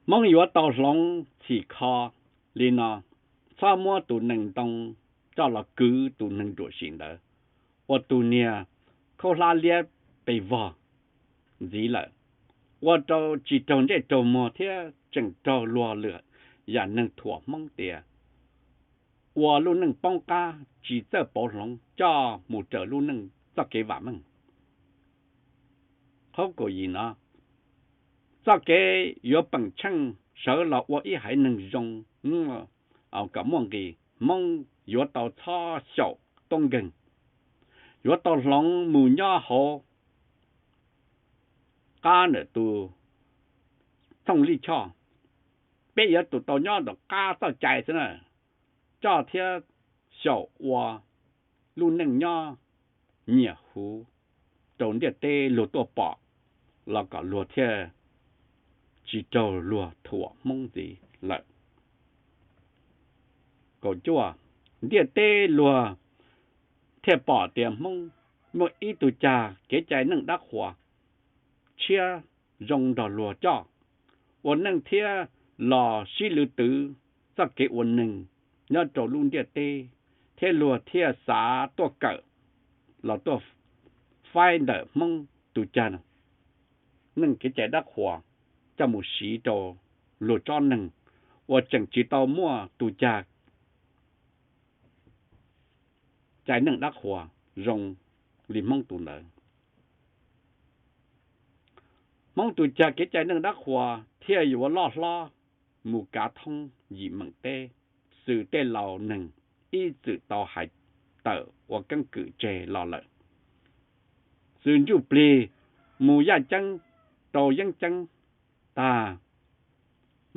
Hmoob yuav tau hloov txhim kho li no: txhob muab tus nees ntoo coj los kwv tus neeg nruam sim ntawd, ua tus niag khaub hlab liab pes vog ntxiv lawm, ua rau tsis raug ntsej raug muag thiab tseem raug luag lwm yam neeg thuam Hmoob tias ua lub neej poob qab tsis txawj pauv hloov coj mus raws lub neej txoj kev vam meej. Qhov kaum yim no, txoj kev yuav peem tsheej sawv los ua ib haiv neeg zoo kom muaj nqis, Hmoob yuav tau txhob xyaum tuab nkeeg, yuav tau hloov mus nyob hauv qab ntawm tus thooj lij choj. Peb yuav tsum tau nyob rau qab txoj cai xwb na, coj thiab xyaum ua lub neej nyob nyiam huv rau ntiaj teb luag tuaj pom los kom luag thiaj tsis raug luag thuam Hmoob ntxiv lawm. Kaum cuaj, ntiaj teb luag thiaj pom tias Hmoob muaj ib tug cag kev cai neej dab qhuas tshiab zoo nrog luag coj ua neej thiab los sib lwv twv txoj kev ua neeg nyob rau lub ntiaj teb, thiab luag thiaj xav tuaj kawm los tuaj faib ntawm Hmoob tus cag neej kev cai dab qhuas coj mus siv rau luag tsob neeg uas tseem tsis tau muaj tus cag cai neej dab qhuas zoo li Hmoob tus ntawd. Hmoob tus cag kev cai neej dab qhuas thiaj yuav loj hlob mus kav thoob yim meem teb, xws tej laus neeg ib txwm tau hais tawm ua keeb kwm tseg los lawm. Xws ntsuj plig mus yaj ceeb rau yeeb ceeb tag,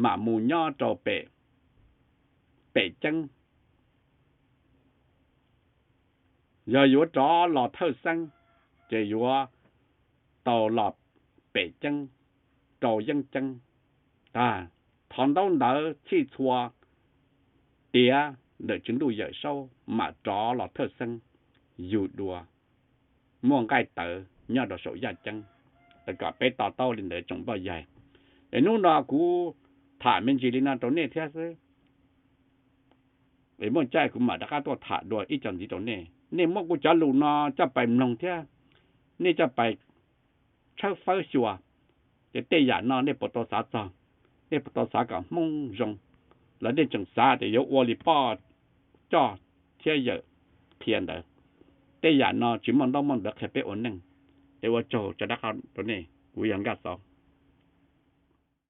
mam mus nyob rau pem, pem ceeb. Yog yuav rov los thawj xeeb, ces yuav tau los pem ceeb rau yeeb ceeb tag, thov ntaub ntawv txhij txhua tiav ntawm Tswv Ntuj Yawm Saub mam rov los thawj xeeb yug dua muaj nqaij tawv nyob rau saum yaj ceeb. Kom peb to taub li ntawd tsoom poj yawg. Es hnub no kuv tham me ntsis li no rau nej thiab xwb. Es muaj caij kuv mam rov qab tuaj tham dua ib co ntxiv rau nej. Nej muab kuv cov lus no coj pais mloog thiab nej coj pais tshawb fawb xyuas, ces tej yam no nej puas tau xav txog, nej puas tau xav kom Hmoob zoo, los nej tseem xav tias yuav ua li poj coj thiab yawm qhia ntawd. Tej yam no tsis muaj ntaub muaj ntawv qhia peb ua neej. Es ua tsaug rov qab rau nej, kuv yog Nkaj Xauv.